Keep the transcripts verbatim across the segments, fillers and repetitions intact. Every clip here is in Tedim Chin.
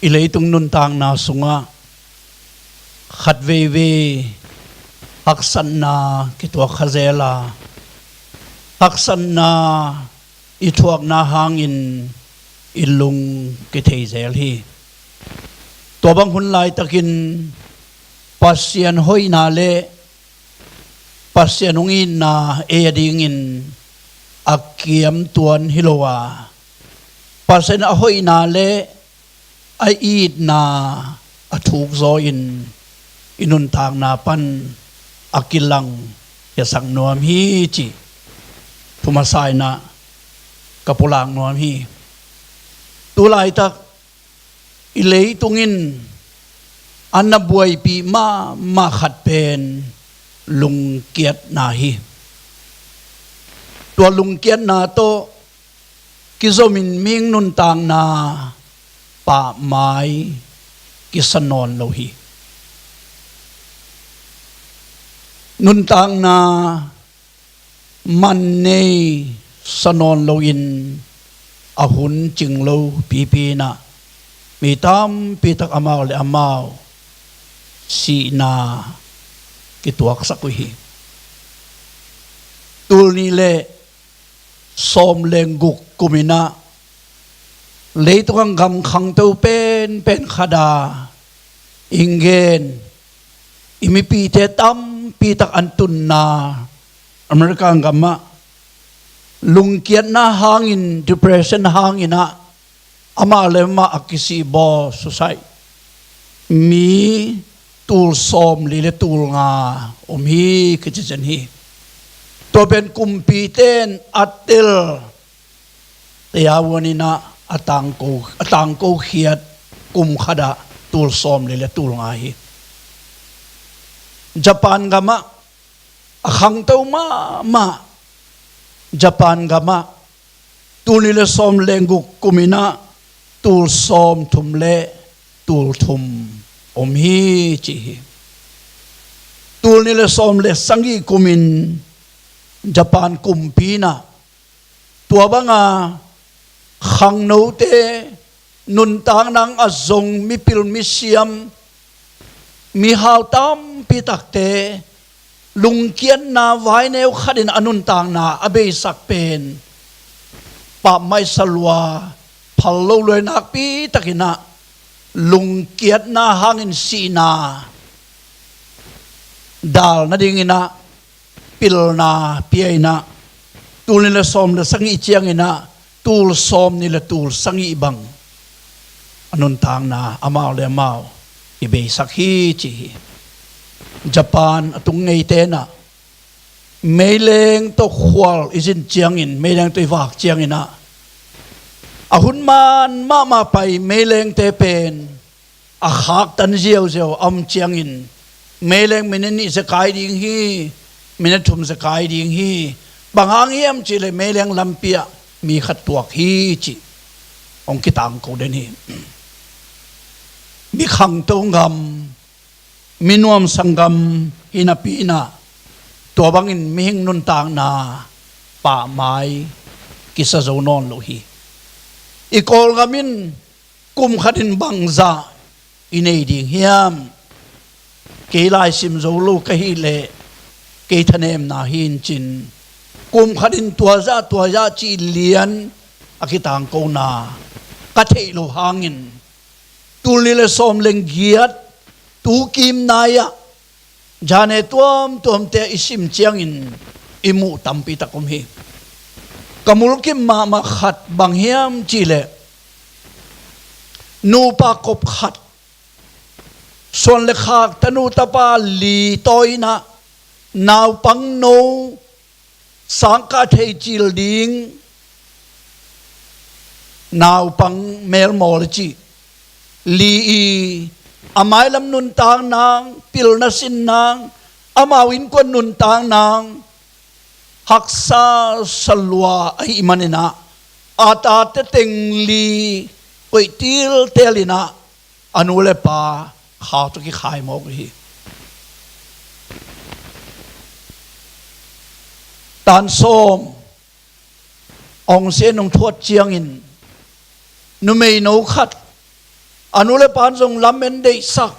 I leitung nuntakna sungah khat veivei haksatna kituak kha zel a, haksatna i thuakna hangin i lung kithei zel hi. Tua bang hun laitakin Pasian hoihna le Pasian hong itna ei a dingin a kiamtuan hi lo a, Pasian a hoihna le a itna a thukzaw in i nuntakna pan a kilang khiasak nuam hi cih thumasa in ah ka pulak nuam hi. Tu laitak i leitung in a na buaipih mahmah khat pen lungkiatna hi. Tua lungkiatna tawh kizomin mihing nuntakna pahmai kisa nawn lo hi. Nuntakna man nei sa nawn loin a hun cing lo pipi in ah mi tampi tak amau le amau sihna kituaksak uh hi. Tul nih le sawm le guk kum in ah leitung a gam khangto penpen khat a, i gen, i mipite tampi tak an tunna America gamah lungkiatna hangin, depression hangin ah amah le amah a kisihbawl suicide mi tul sawmli le tul nga om hi, kici zen hi. Tua pen kumpite in a tel te a uan in ah a tangko, a tangko khiat kum khat ah tul sawmli le tul nga hi. Japan gamah a khangto mahmah Japan gamah tul nih le sawm le guk kum in ah tul sawmthum le tul thum om hi, ci hi. Tul nih le sawm le sagih kum in Japan kumpi in ah tua banga khangnote nuntakna a zong mipil misiam mihau tampi takte lungkiatna vaineu khat in a nuntakna a beisak pen pammaih sa lua, phal lo lua, nakpi takin ah lungkiatna hangin sihna dal nadingin ah pilna pia in ah tul nih le sawm le sagih ciangin ah tul sawmnih le tul sagih bang a nuntakna amau le amau i beisak hi, ci hi. Japan a tung ngeite in ah meileng tawh khual i zin ciangin, meileng tawh i vak ciangin ah a hun man mahmah pai meilengte pen a khaktan ziauziau a om ciangin meileng minute nih zekai ding hi, minute thum zekai ding hi. Bang hang hiam cihleh meileng lampi ah mi khat tuak hi, cih hong kitangko den hi. Mi khangto gam, mi nuamsa gam hi napi in ah tua bangin mihing nuntakna pahmai kisa zo nawn lo hi. I Kawlgam in kum khat in bangzah i nei ding hiam? Kei laisim zo lo ka hih leh kei thanemna hi in cin, kum khat in tuazah tuazah cih lian a kitangkona ka theih loh hangin tul nih le sawm le giat tu kim nai-ah zane tuamtuamte i sim ciangin i muh tampi tak om hi. Ka mulkip mahmah khat bang hiam cihleh nupa kop khat, suan le khak tanu tapa li tawi in ah naupang no sangkah thei cil ding naupang melmawl i cih li i a mailam nuntak nang, pilna sin nang, amau innkuan nuntak nang haksa sa lua ahih manin ah a tate teng li koih tiltel in ah a nu le pa khau tawh kikhai mawk hi. Tan sawm awngsia in hong thuat ciangin numeino khat a nu le pa in zong lamen deihsak,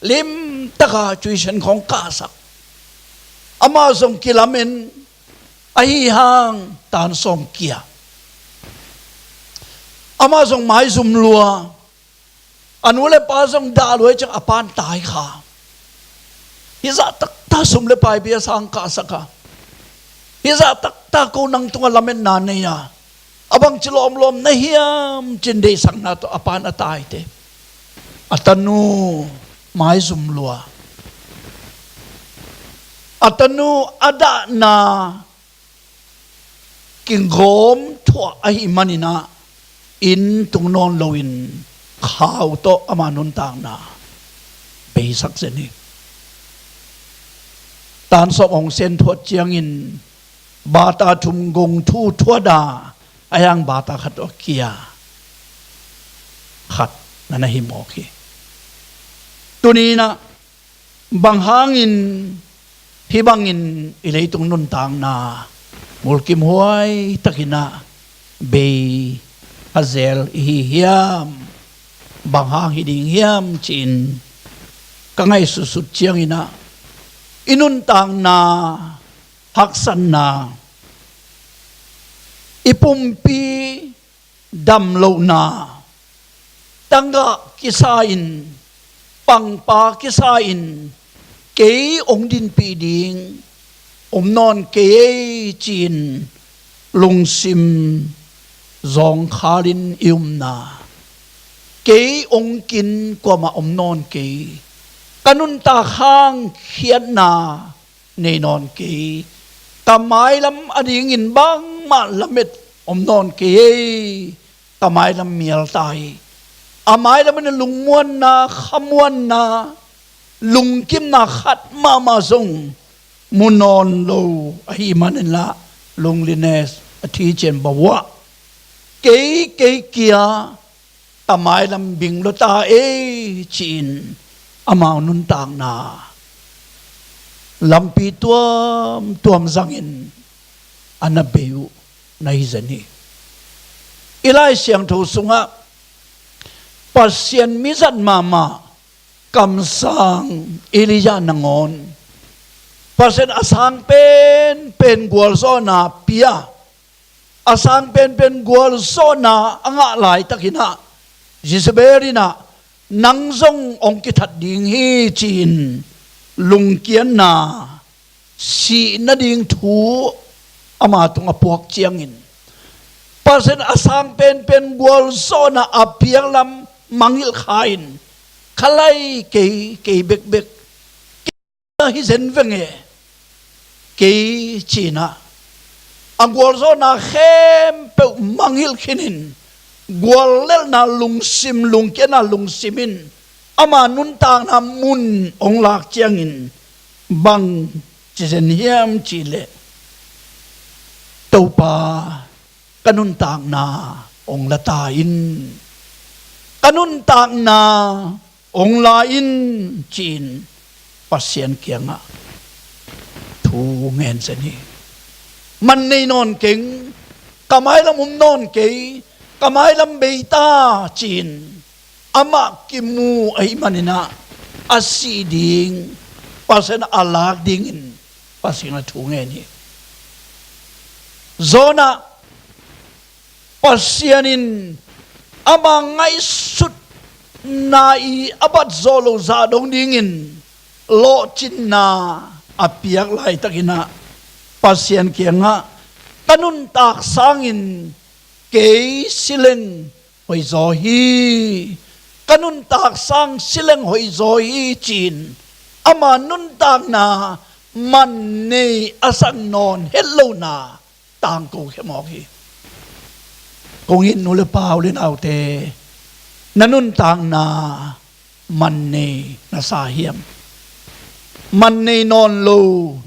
limtaka tuition khawng kahsak. Amah zong kilamen, ahi hang tan sawm kia. Amah zong maizum lua, a nu le pa zong dah lua, ciang a pan tai kha. Hizah taktak sum le pai bia sang kahsak a, hizah taktak ko nang tungah lametna nei a, a bangci lawmlawm na hiam cin deihsakna tawh a pan a taite. A tanu maizum lua, a tanu a dahna kigawm thuah ahih manin ah, inn tung nawn loin khau tawh ama nuntakna beisak zen hi. Tan sawm hong sen thuat ciangin bata thum gong thu thuat a, a hiang bata khat tawh kia khat na na hi mawk hi. Tuni in ah, bang hangin hih bangin i leitung nuntakna mulkimhuai takin ah bei a zel i hi hiam? Bang hang hi ding hiam ci-in ka ngaihsutsut ciangin ah, i nuntakna haksatna, i pumpi damlohna, tangah kisa-in, pangpa kisa-in, kei hong dinpih ding om nawn kei ei ci-in lungsim zawngkhalin i omna, kei hong kin kuamah om nawn kei, ka nuntak hang khiatna nei nawn kei, ka mailam adingin bangmah lamet om nawn kei ei, ka mailam mial ta hi. A mailam in lungmuanna, khamuanna, lungkimna khat mahmah zong mu nawn lo ahih manin lah, loneliness a thi cian bawah, kei, kei kia ka mailam bing lua ta ei ci-in amau nuntakna lampi tuamtuam zangin a na bei uh na hi zen hi. I Lai Siangtho sungah Pasian mizat mahmah kamsang Elijah nangawn Pasian a sang penpen gualzawhna pia, a sang penpen gualzawhna a ngah laitakin ah, Jezebel in ah, nang zong hong kithat ding hi ci-in lungkiatna, sih nading thu ama tungah puak ciangin, Pasian a sang penpen gualzawhna a piaklam mangngilh kha-in, kha lai kei, kei bekbek, kei hi zen veng e, kei ci-in ah, a gualzawhna khempeuh mangngilh khinin, guallelhna lungsim, lungkiatna lungsim in ama nuntakna mun hong lak ciangin bang ci zen hiam cih leh, Topa, ka nuntakna hong la ta in, ka nuntakna hong la in ci-in Pasian kiangah thu ngen zen hi. Man nei nawn keng, ka mailam om nawn kei, ka mailam bei ta ci-in amah kimu ahih manin ah, a sih ding, Pasian a lak dingin Pasian a thu ngen hi. Jonah, Pasian in ama ngaihsutna i a bat zawh loh zah dong dingin lawhcinna a piak laitakin ah, Pasian kiangah, ka nuntak sangin kei sileng hoihzaw hi, ka nuntak sang sileng hoihzaw hi ci-in ama nuntakna man nei a sak nawn het lohna tangko khia mawk hi. Kong it nu le pa, u le naute, na nuntakna man nei na sa hiam? Man nei nawn lo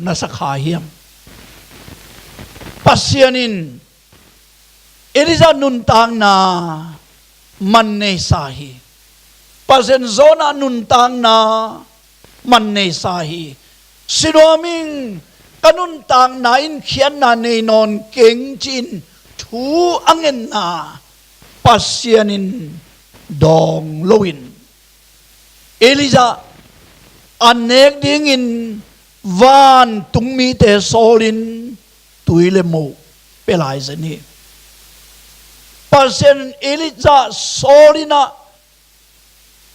na sa kha hiam? Pasian in Elijah nuntakna man nei sa hi. Pasian Jonah nuntakna man nei sa hi. Sinuam ing, ka nuntakna in khiatna nei nawn keng ci-in thu a ngenna Pasian in dawng loin, Elijah a nek dingin vantung mite sawlin tui le moh pia lai zen hi. Pasian in Elijah sawlin ah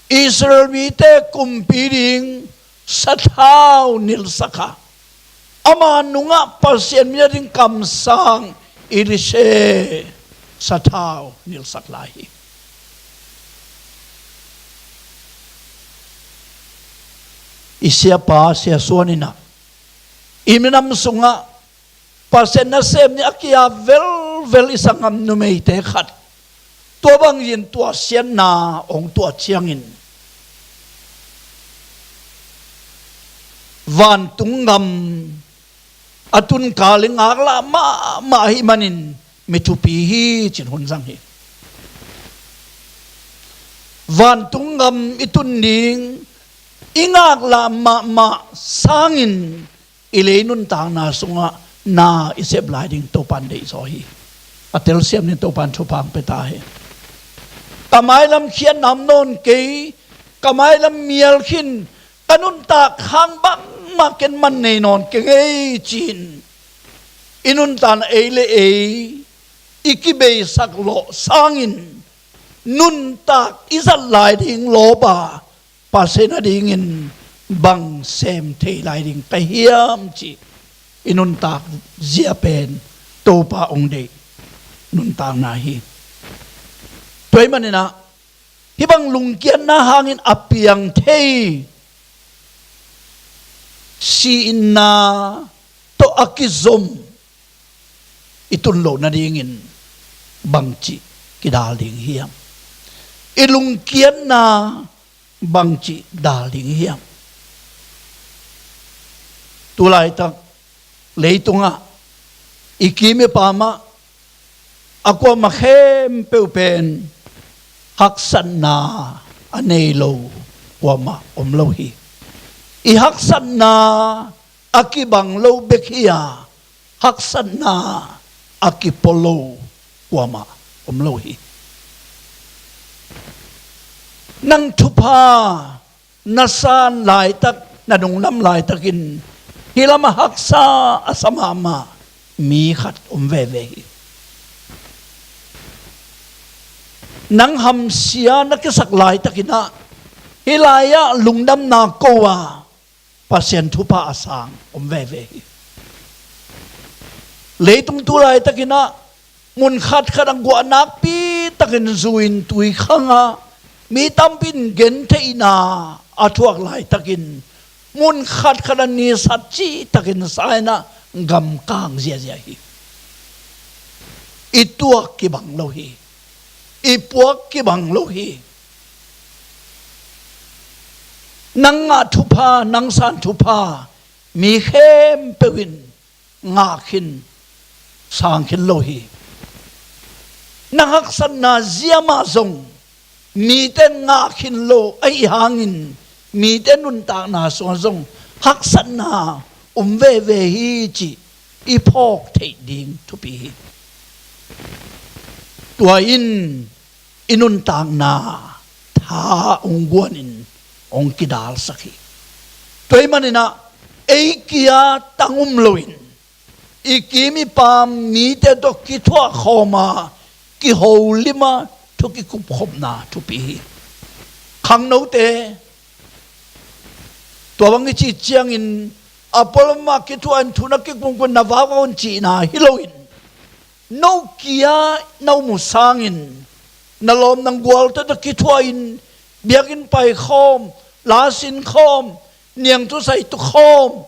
Israel mite kumpi ding sathau nilhsak a, ama nungah Pasian mi a ding kamsang Elisha sathau nilhsak lai hi. I siapa Sia Suan in ah i minam sungah Pasian nasem nih a kia velvel i sanggam numeite khat tua bangin tuahsiatna hong tuah ciangin vantung gam a tun kal i ngaklah mahmah ahih manin mi thupi hi ci-in hun zang hi. Vantung gam i tun ding i ngaklah mahmah sangin i lei nuntakna sungah na i sep lai ding Topa'n deihzaw hi. A telsiam ding Topa'n thupha hong pia ta hen. Ka mailam khiatna om nawn kei, ka mailam mial khin, ka nuntak hang bangmah ken man nei nawn keng ei ci-in i nuntakna ei le ei i kibeisak lawh sangin nuntak i zat lai ding lawp a Pasian a dingin bang sem thei lai ding ka hiam cih i nuntak zia pen Topa hong deih nuntakna hi. Tua ahih manin ah hih bang lungkiatna hangin a piang thei sihna tawh a kizom i tun loh nadingin bangci kidal ding hiam? I lungkiatna bangci dal ding hiam? Tulaitak leitungah i kim i pam ah a kuamah khempeuh pen haksatna a nei lo kuamah om lo hi. I haksatna a kibang lo bek hi a, haksatna a kipua lo kuamah om lo hi. Nang thupha na san laitak, na nunglam laitakin hih lamah haksa a sa mahmah mi khat om veve hi. Nang hamsia na kisak laitakin ah hih lai-ah lungdamna ko a Pasian thupha a sang om veve hi. Leitung tu laitakin ah mun khatkhat ah guah nakpi takin zu-in tui khang a, mi tampi in gentheihna a thuak laitakin mun khatkhat ah nisat cihtakin sa-in ah gamkang ziazia hi. I tuak kibang lo hi. I puak kibang lo hi. Nang ngah thupha, nang san thupha mi khempeuh in ngah khin, sang khin lo hi. Nang haksatna zia mah zong mite in ngah khin lo ahih hangin mite nuntakna sungah zong haksatna om veve hi cih i phawk theih ding thupi hi. Tua in i nuntakna tha hong guanin hong kidalsak hi. Tua ahih manin ah ei kia tang um loin i kim i pam mite tawh kithuah khawm a, kiholim a, thu kikupkhopna thupi hi. Khangnote tua bang i cih ciangin a pualam ah kithuah in thu na kikupkhop na vauvau in cihna hi loin, no kia na um uh sangin na lawm nang gualte tawh kithuah in biakinn pai khawm, la sin khawm, niangthu sai tu khawm,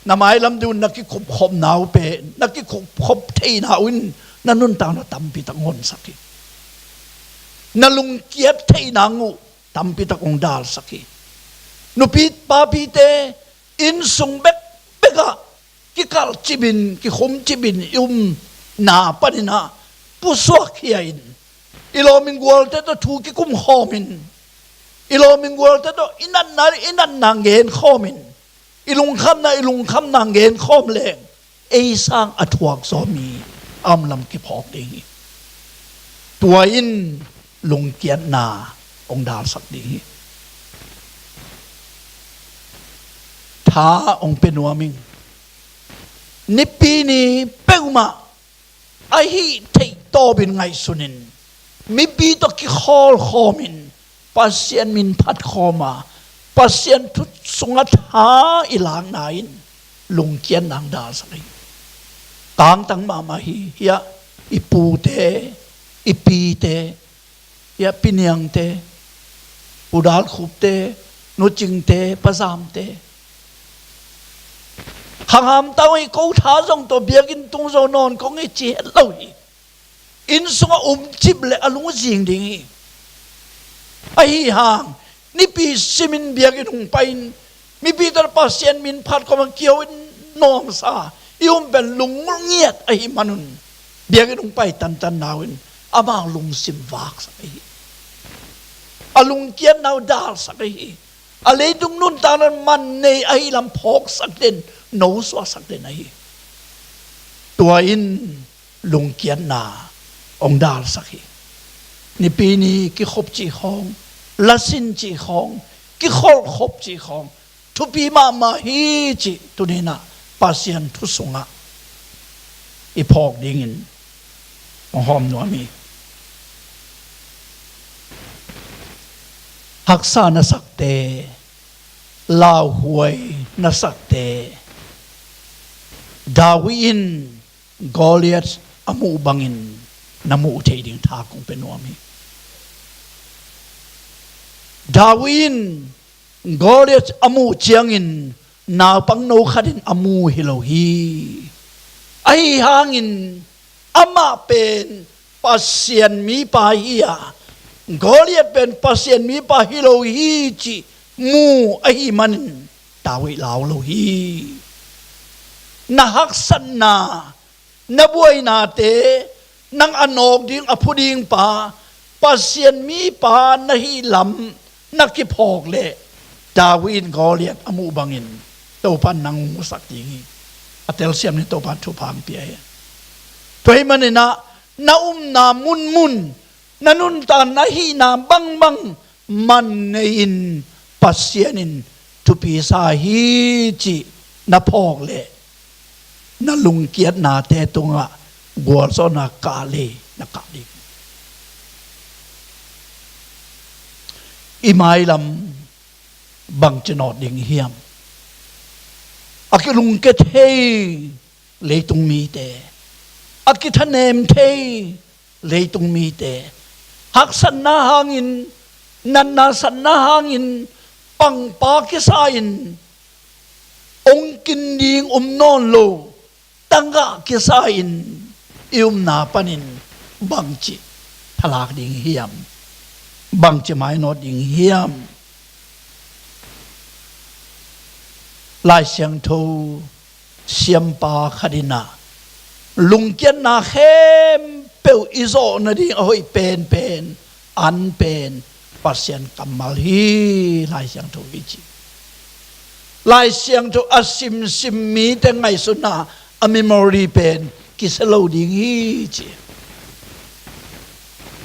na mailam ding uh na kikupkhopna uh pen, na kikupkhop theihna uh in na nuntakna tampi tak hong honsak hi. Na lungkiat theihna uh tampi tak hong dalsak hi. Nupi papite innsung bekbek ah kikalh cip in, kikhum cip in i umna panin ah pusuak khia in, i lawm in gualte tawh thu kikum khawm in, i lawm in gualte tawh i natna, i natna gen khawm in, i lungkhamna, i lungkhamna gen khawm leng ei sang a thuak zaw mi a om lam kiphawk ding hi. Tua in lungkiatna hong dalsak ding hi. tha hong pia nuam ing. Nipi ni peuhmah a hih theih tawpin ngaihsunin, mipi tawh kikhawlkhawmin, Pasian min phatkhawm a, Pasian thu sungah tha i lakna in lungkiatna hong dalsak hi. Tangtang mahmah hi. Hiah i pute, i pite, hiah Pi Niangte, U Dal Khupte, Nu Cingte, Pa Zamte, khang hamtang hi. Ko tha zong tawh biakinn tung zo nawn kong hi ci het lo hi. Inn sungah um cip leh a lungzing ding hi. Ahi hang, nipi simin biakinn hong pai-in, mipi tawh Pasian min phatkhawm a kiho in nuamsa i um pen lungngiat ahih manun, biakinn hong pai tantan nau in amau lungsim vaksak ahi. A lungkiatna uh dalsak ahi. A leitung nuntakna man nei ahi lam phawksak den, nosuahsak den ahi. Tua in lungkiatna hong dalsak hi. Nipi ni kikhop cih khawng, lasin cih khawng, kikholhkhop cih khawng thupi mahmah hi cih tuni-in ah Pasian thu sungah i phawk dingin hong hawm nuam hi. Haksa na sakte, lauhuai na sakte, David in Goliath a muh bangin na muh theih ding tha kong pia nuam hi. David in Goliath a muh ciangin naupangno khatin a mu hi lo hi. Ahi hangin amah pen Pasian mipa hi a, Goliath pen Pasian mipa hi lo hi cih mu ahih manin David lau lo hi. Na haksatna, na buainate, nang a nawk ding a phu ding pa, Pasian mipa na hih lam na kiphawk leh David in Goliath a muh bangin Topa in nang musak ding hi. A telsiam ni, Topa in thupha hong pia hi. Tua ahih manin ah na umna munmun, na nuntakna hihna bangbang man nei-in Pasian in thupi sa hi cih na phawk leh na lungkiatnate tungah gualzawhna kah lei na kah ding. I mailam bangci nawt ding hiam? A kilungkia thei leitung mite, a kithanem thei leitung mite, haksatna hangin, natna satna hangin pangpa kisa-in, ong kin ding um nawn lo tangah kisa-in i upna panin bangci phalak ding hiam? Bangci mainawt ding hiam? Lai Siangtho siampa khat in ah lungkiatna khempeuh i zawh nading a hoih penpen, an pen Pasian kammal hi, Lai Siangtho hi ci. Lai Siangtho a simsim mite ngaihsutna, a memory pen kisia lo ding hi ci.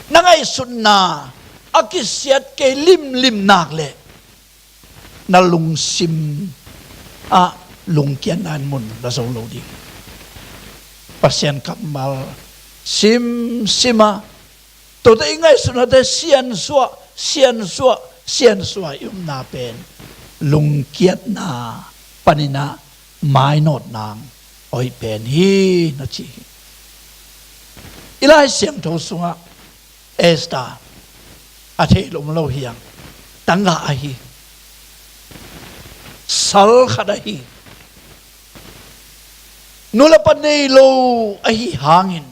Na ngaihsutna a kisiat kei limlim nak leh na lungsim ah lungkiatna in mun la zo lo ding. Pasian kammal simsim a, tuate i ngaihsutnate siansuah, siansuah, siansuah i upna pen lungkiatna panin ah mainawt nang hoih pen hi, na ci hi. I Lai Siangtho sungah Esther a thei lum lo hiang, tangah ahi, sal khat ahi, nu le pa nei lo ahi hangin,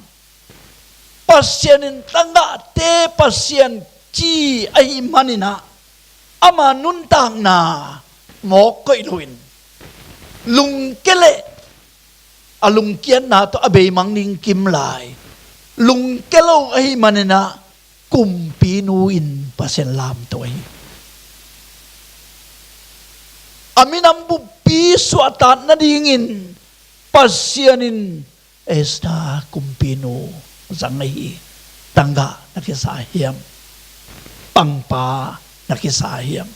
Pasian in tangahte Pasian ci ahih manin ah ama nuntakna mawk koih loin, lungkia leh a lungkiatna tawh a beimang ding kim lai, lungkia lo ahih manin ah kumpinu in Pasian lamto ahi. A minam buppi suahtak nadingin Pasian in Esther kumpinu zang ahi. Tangah na kisa hiam? Pangpa na kisa hiam?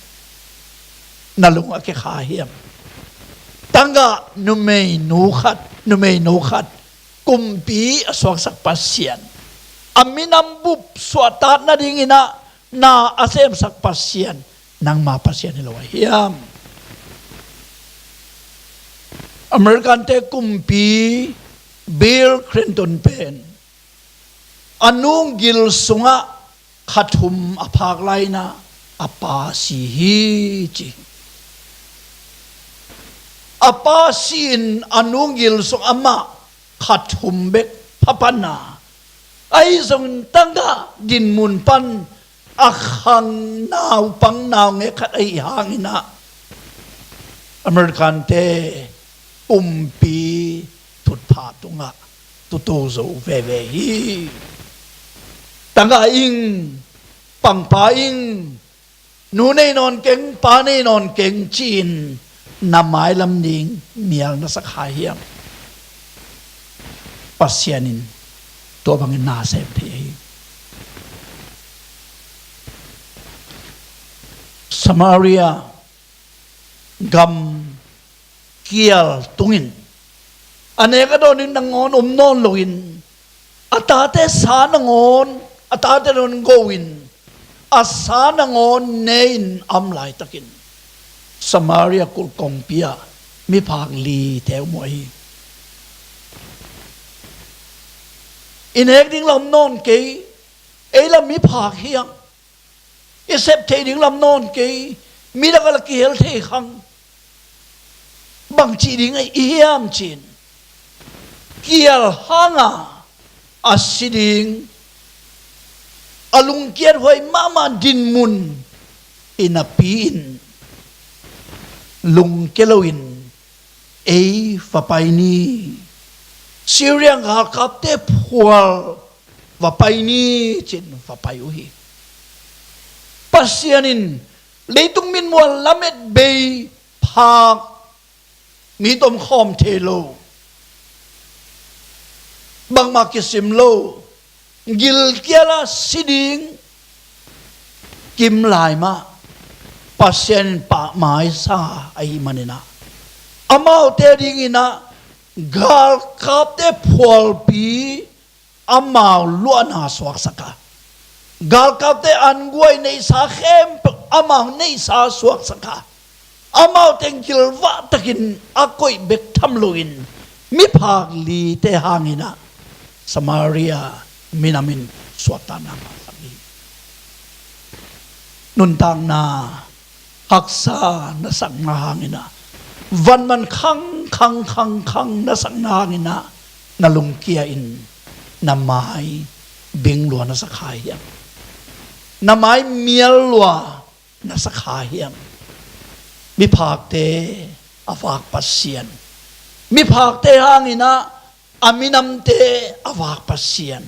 Na lung a kikha hiam? Tangah numeinu khat, numeinu khat, kumpi a suaksak Pasian, a minam bup suahtak nadingin ah na a semsak Pasian, nangma Pasian hi lo a hiam? American-te kumpi Bill Clinton pen a nung gil sungah kha thum a phak lai-in ah a pa si hi ci. A pa si-in a nung gil sung amah kha thum bek pha pan a, ahi zongin tangah dinmun pan a khang naupang naungek khat ahih hangin ah American-te kumpi thutphah tungah tutu zo veve hi. Tangah ing, pangpa ing, nu nei nawn keng, pa nei nawn keng ci-in na mailam ding mial na sa kha hiam? Pasian in tua bangin na sem thei hi. Samaria gam kial tungin a nek a dawn ding nangawn om nawn loin, a tate sa nangawn, a tate nawn go-in, a sa nangawn ne-in a om laitakin Samaria kulh kongpi ah miphak lite om uh ahi. I nek ding lam nawn kei, ei lam miphak hiang, i sep thei ding lam nawn kei, midang a la kihel thei khang, bang cih ding i hiam ci-in kial hanga a si ding a lungkiat huai mahmah dinmun i napi-in lungkia loin ei va pai ni, Syria galkapte phual va pai ni ci-in va pai uh hi. Pasian in leitung mitmuan lamet bei phak, mi tomkhawm thei lo, bangmah kisim lo, gilkial a si ding kim lai mah Pasian in pahmaisa ahih manin ah amaute dingin ah galkapte phualpi amau luahna suaksak a, galkapte anguai neihsa khempeuh amau neihsa suaksak a, amaute gilvah takin a koih bek tham loin miphak lite hangin ah Samaria minam in suahtakna ngahsak hi. Nuntakna haksa na sakna hangin ah, vanman khang khang khang khang na sakna hangin ah, na lungkia in na mai bing lua na sa kha hiam? Na mai mial lua na sa kha hiam? Miphakte a vak Pasian, miphakte hangin ah a minamte a vak Pasian,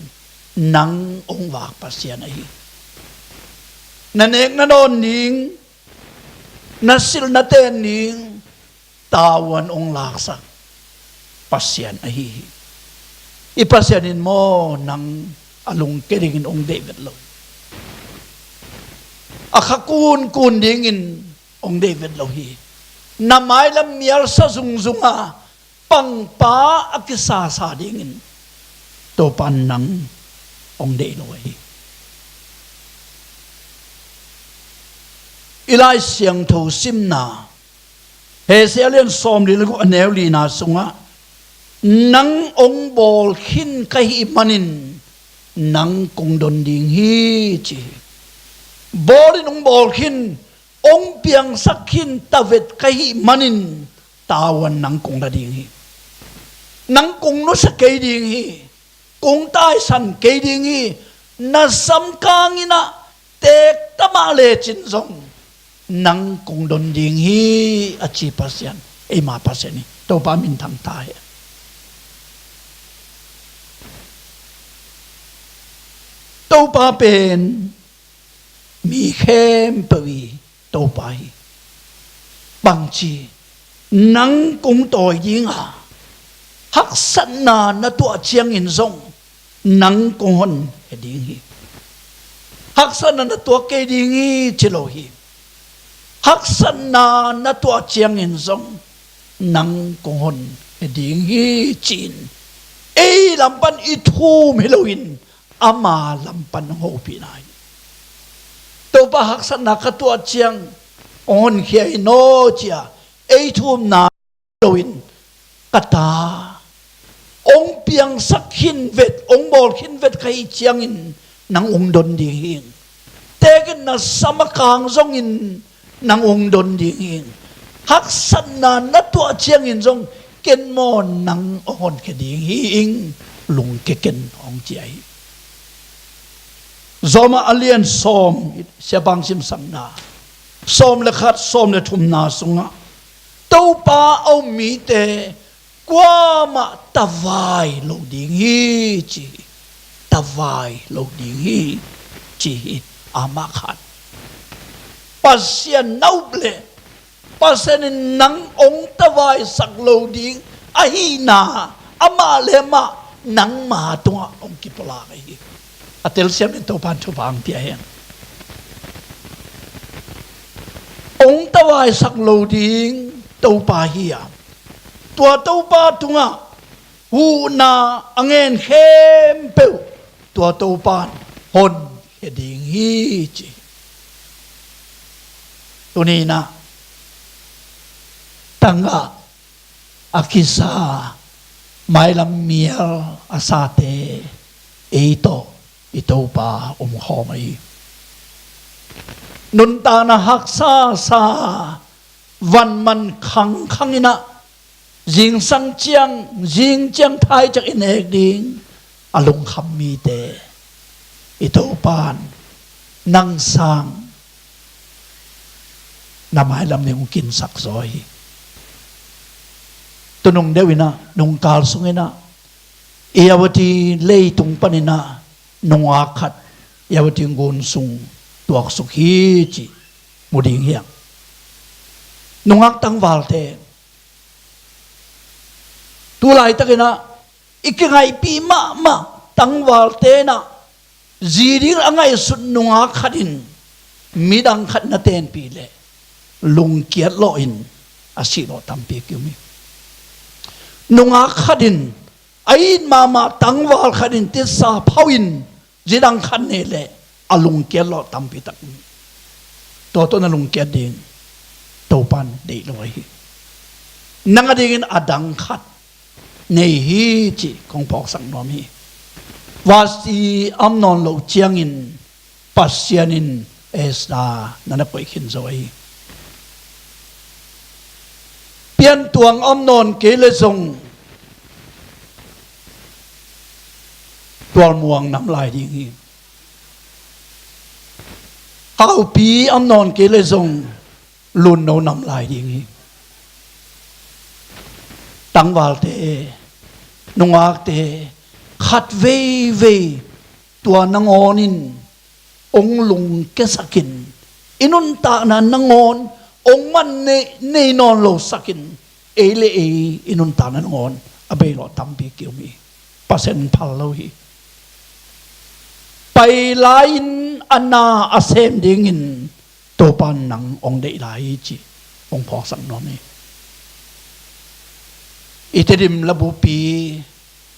nang hong vak Pasian ahi. Na nek na dawn ding, na silh na ten ding tavuan hong laksak Pasian ahi hi. I Pasian in maw nang a lungke dingin hong deih vet lo hi. A kha kunkun dingin hong deih vet lo hi. Na mailam mialsa zungzung a pangpa a kisasa dingin Topa in nang hong deih lo ahi. I Lai Siangtho simna, Hosea lian sawmli le guk a neu lina sungah, nang hong bawl khin ka hih manin nang kong don ding hi ci hi. Bawl in hong bawl khin, hong piangsak khin tavet ka hih manin tavuan nang kong la ding hi. Nang kong nusia kei ding hi. Kong taisan kei ding hi. Na samkang in ah teek ta mah lecin zong nang kong don ding hi a ci Pasian, eima Pasian hi. Topa minthang ta hen. Topa pen mi khempeuh i Topa hi. Bangci, nang kong tawi ding a, haksatna na tuah ciangin zong nang kong honkhia ding hi. Haksatna na tuah kei ding hi ci lo hi. Haksatna na tuah ciangin zong nang kong honkhia ding hi, ci-in ei lam pan i thum hi loin ama lam pan hong hopihna hi. Topa, haksatna ka tuah ciang hong honkhia in aw, ci-a ei thumna loin, ka ta, hong piangsak khin vet, hong bawl khin vet ka hih ciangin nang hong don ding hi ing. Tekin na sam a kang zongin nang hong don ding hi ing. Haksatna na tuah ciangin zong ken maw nang hong honkhia ding hi ing, lungkia ken, hong ci ahi hi. Rom a lian sawm, siapa simsakna sawm le khat, sawm le thumna sungah Topa a um mite kuamah tavai lo ding hi, ci hi. Tavai lo ding hi, ci hi. Amah khat, Pasian na up leh Pasian in nang hong tavaisak lo ding ahihna, amah le amah nangma tungah hong kipulak ahi hi. A telsiam in Topa in thupha hong pia hen. Hong tavaisak lo ding Topa hi a, tua Topa tungah huhna a ngen khempeuh tua Topa in honkhia ding hi, ci hi. Tuni-in ah tangah a kisa, mailam mial a sate ei tawh i Topa omkhawm ahi hi. Nuntakna haksa sa, van man khangkhang in ah, zingsang ciang, zing ciang thai ciang i nek ding a lungkham mite i Topa in nang sang na mailam nih hong kinsak zaw hi. Tunung deuh in ah, nungkal sung in ah, Irrawaddy leitung pan in ah nungak khat Irrawaddy ngun sung tuaksuk hi, cih mu ding hi hang. Nungak tangvalte, tu laitak in ah i kingaihpih mahmah tangvalte in ah zi ding a ngaihsut nungak khat in midang khat na tenpih leh lungkiat lawh in a sih lawh tampi kiom hi. Nungak khat in a it mahmah tangval khat in titsa phau in zi dang khat nei leh a lungkiat lawh tampi tak hi. Tua tawh na lungkiat ding Topa in deih lo ahi hi. Nang a dingin a dang khat nei hi, cih kong phawksak nuam hi. Vasti a om nawn loh ciangin Pasian in Esther na na koih khin zo ahi hi. Piantuang a om nawn kei leh zong tualmuang nam lai ding hi. Haupi a om nawn kei leh zong lunno nam lai ding hi. Tangvalte, nungakte, khat veivei tua nangawn in hong lungkiasak in, i nuntakna nangawn hong man nei, nei nawn losak in, ei le ei i nuntakna nangawn a bei lawh tampi kiom hi. Pasian in phal lo hi. Pai lai-in a na a sem dingin Topa in nang hong deih lai hi, cih hong phawksak nuam hi. I Tedim labupi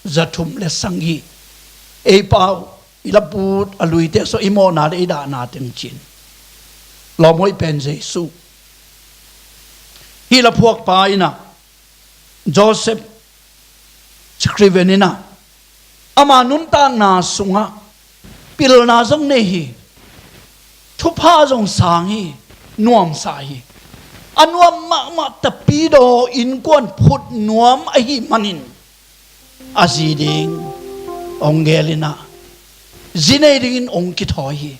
za thum le sagih, ei pau, i labu a luite sung i mawhna le i dahna teng ci-in lawm hoih pen Jesu. Hih laphuakpa in ah, Joseph Scriven in ah, ama nuntakna sungah pilna zong nei hi. Thupha zong sang hi. Nuamsa hi. A nuam mahmah Tapidaw innkuan phut nuam ahih manin a zi ding hong geel in ah, zi nei dingin hong kithawi hi.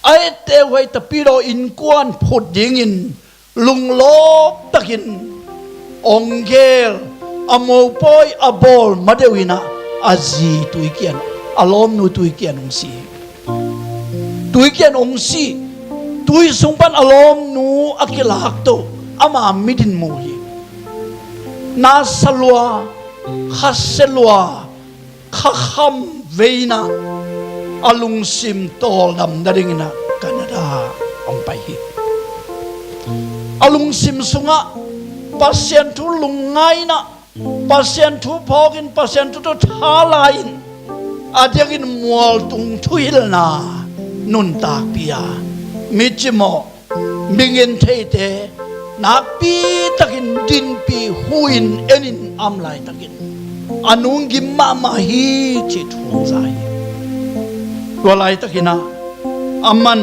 A etteh huai Tapidaw innkuan phut dingin lunglawp takin hong geel, a mopawi a bawl madeuh in ah, a zi tuikian, a lawmnu tuikian hong si hi. Tuikian hong si, tui sung pan a lawmnu a kilakto, ama mit in mu hi. Nasa lua, khasia lua, khakham vei in ah, a lungsim tawldam nadingin ah Canada hong pai hi. A lungsim sungah Pasian thu lungngai in ah, Pasian thu phawkin, Pasian thu tawh tha la-in, a diakin mualtung thuhilhna nuntakpih a, mi cimawh, mi ngen theite nakpi takin dinpih, hu-in, en-in a om laitakin a nunggim mahmah hi cih thu hong za hi. Tua laitakin ah, aman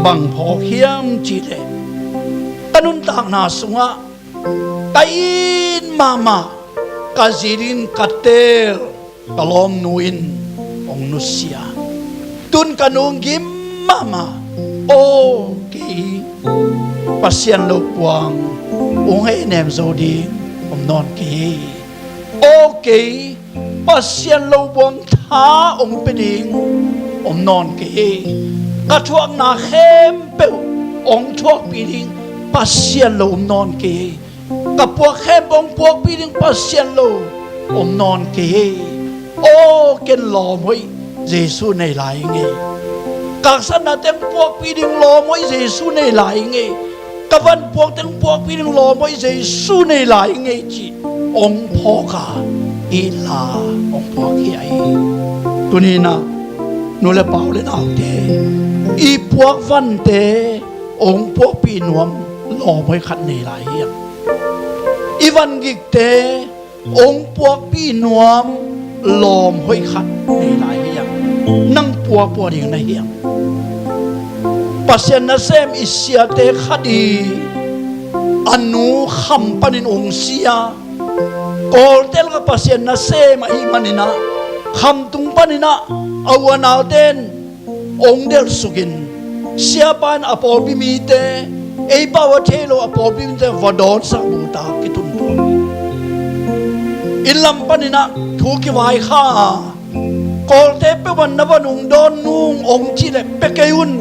bang phawk hiam cih leh, ka nuntakna sungah ka it mahmah, ka zi dingin ka teel ka lawmnu in hong nusia. Tu-in ka nunggim mahmah, aw kei Pasian lopuang hong hehnem zo ding om nawn kei. Aw kei Pasian lopuang tha hong pia ding om nawn kei. Ka thuakna khempeuh hong thuakpih ding Pasian lo om nawn kei. Ka puak khempeuh hong puakpih ding Pasian lo om nawn kei. Aw, ken lawm hoih Jesu nei lai ing ei. Ka haksatna teng puakpih ding lawm hoih Jesu nei lai ing ei. Ka van puak teng puakpih ding lawm hoih Jesu nei lai ing ei cih hong phawk a, it la hong puak hi a hi. Tuni-in ah, nu le pa, u le naute, i puak vante hong puakpih nuam lawm hoih khat nei lai hiam? I van gikte hong puakpih nuam lawm hoih khat nei lai hiam? Nang pua pua ding na hiam? Pasian nasem i siate khat i a nu kham panin hong si a, Kawlte lakah Pasian nasem ahih manin ah, khamtung panin ah a u a naute in hong delhsukin, siapa in a pawlpi mite, ei pau a thei lo a pawlpi mite va dawnsak buhtak kitun tuak hi. Inn lam panin ah thu kivaikha a, Kawlte peuhmah na van hong dawn nung hong cih leh pia kei un,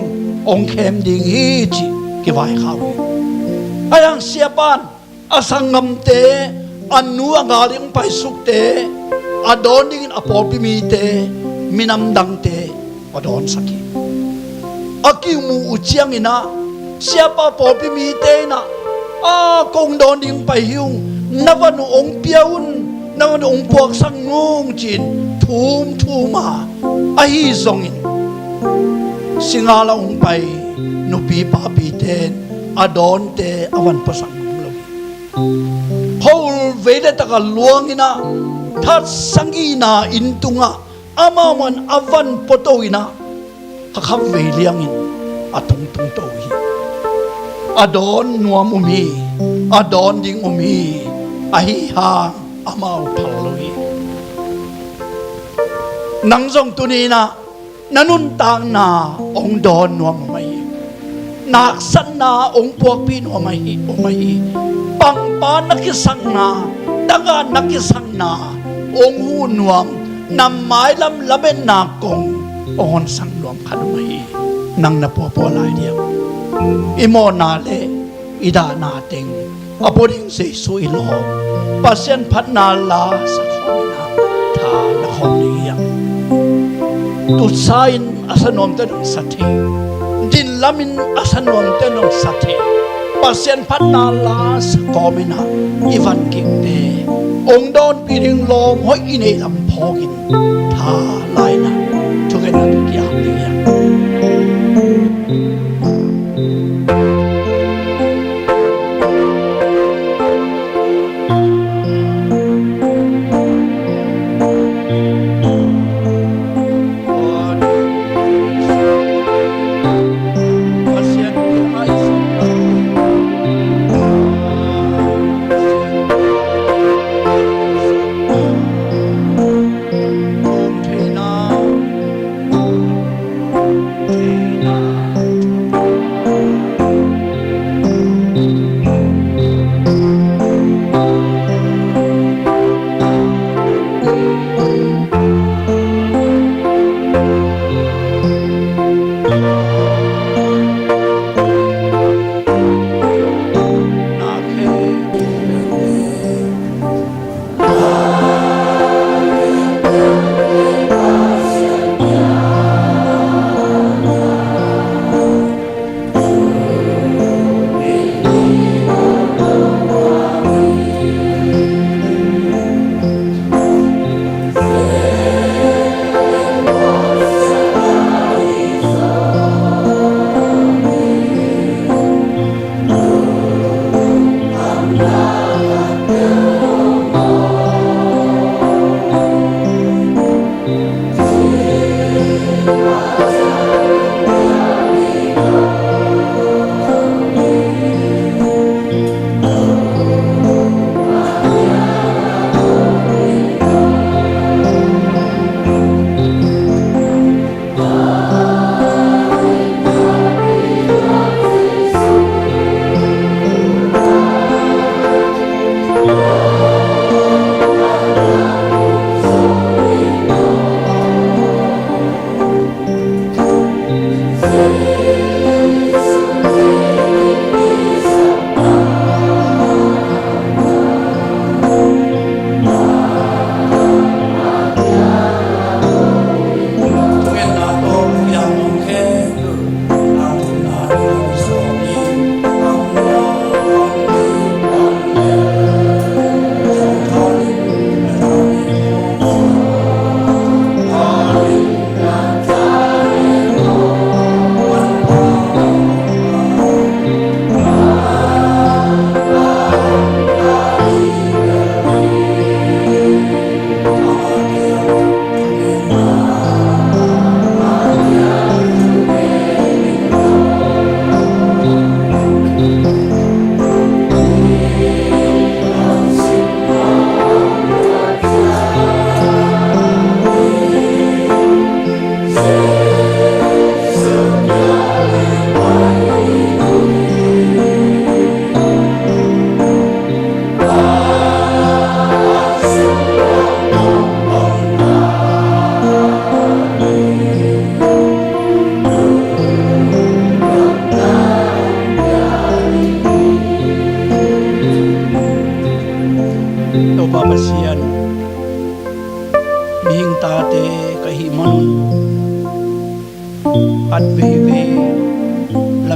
hong khem ding hi cih kivaikha uh hi. Ahi hang siapa in a sanggamte, a nu a gal ding paisukte a dawn dingin a pawlpi mite, minam dangte va dawnsak hi. A kimu uh ciangin ah, siapa, pawlpi mite in ah, a kong dawn ding pai hi ung, na van uh hong pia un, na van uh hong puaksak nung ci-in thum thum a, ahi zongin singal a hong pai nupi papite in a dawnte a van puaksak nung lo hi. Khuaul vei le tak a luangin ah, thatsa ngihna inn tungah amau mah in a van puato in ah, kha khat vei liangin a tungtung to hi. A dawn nuam om hi, a dawn ding om hi, ahi hang amau phal lo hi. Nang zong tuni-in ah na nuntakna hong dawn nuam om ahi hi. Na haksatna hong puakpih nuam ahi, om ahi hi. Pangpa na kisakna, tagah na kisakna hong huh nuam, na mailam lametna kong hong honsak nuam khat om ahi hi. Nang na puapua lai diam? I mawhna le i dahna teng a pua ding Jesu i lawm, Pasian phatna la sa khawm in ah tha la khawm ding hiam? Tutsa in a sa nuamte nong sa thei, din lamin a sa nuamte nong sa thei, Pasian phatna la sa kawm in ah i van gikte hong dawnpih ding lawm hoih i neih lam phawkin tha la in ah thungetna tawh ki-ap ding hiam?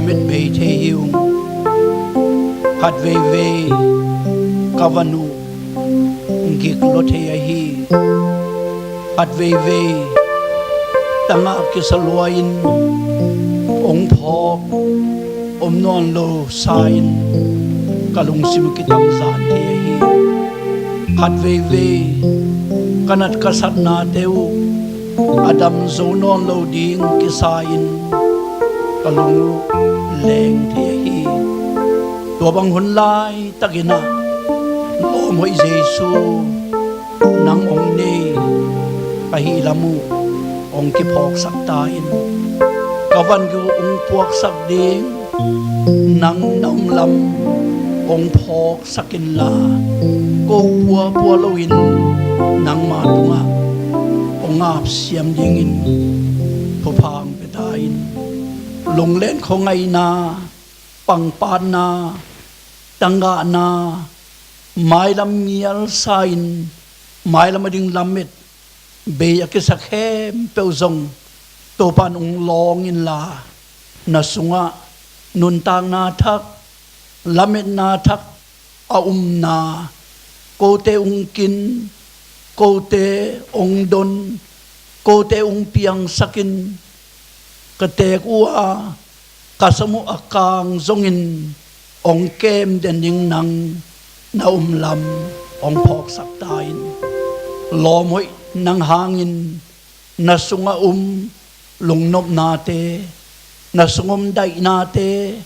Mit bei thei hi ung. Khat veivei ka van uh gik lua thei ahi. Khat veivei tangah kisa lua-in hong phawk om nawn lo sa-in ka lungsim kitamzan thei ahi. Khat veivei ka nat ka satnate uh a dam zo nawn lo ding kisa-in ka lung uh leng thei ahi. Tua bang hun laitakin ah lawm hoih Jesu, nang hong nei ka hih lam uh hong kiphawksak ta in. Ka van gik uh hong puaksak ding nang na om lam hong phawksak inla, ko puapua loin nangma tungah hong apsiam dingin thupha hong pia ta in. Lunglen khuangaihna, pangpatna, tanggahna, mailam mial sa-in mailam a ding lamet bei a kisa khempeuh zong Topa in hong lawng inla, na sungah nuntakna thak, lametna thak a umna, kote hong kin, kote hong don, kote hong piangsak in, ka teek uh a ka sam uh a kang zongin hong kem den ding nang na om lam hong phawksak ta in. Lawm hoih, nang hangin na sungah om lungnopnate, na sungah om daihnate,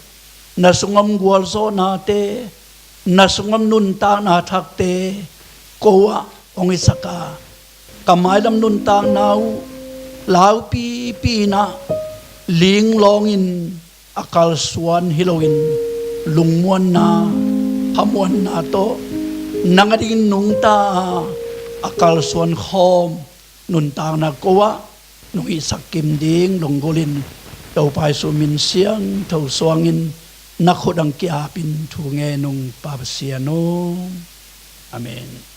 na sungah om gualzawhnate, na sungah om nuntakna thakte ko ah hong hisak a, ka mailam nuntakna uh laupipi in ah linglawngin a kalsuan hi loin, lungmuanna, hamuanna tawh nang a dingin nungta a, a kalsuan khawm nuntakna ko ah nong hihsak kim ding lunggulhin, Topa Jesu min siangtho suangin na khut ah hong ki-apin thu ngen ung, Pa Pasian aw. Amen.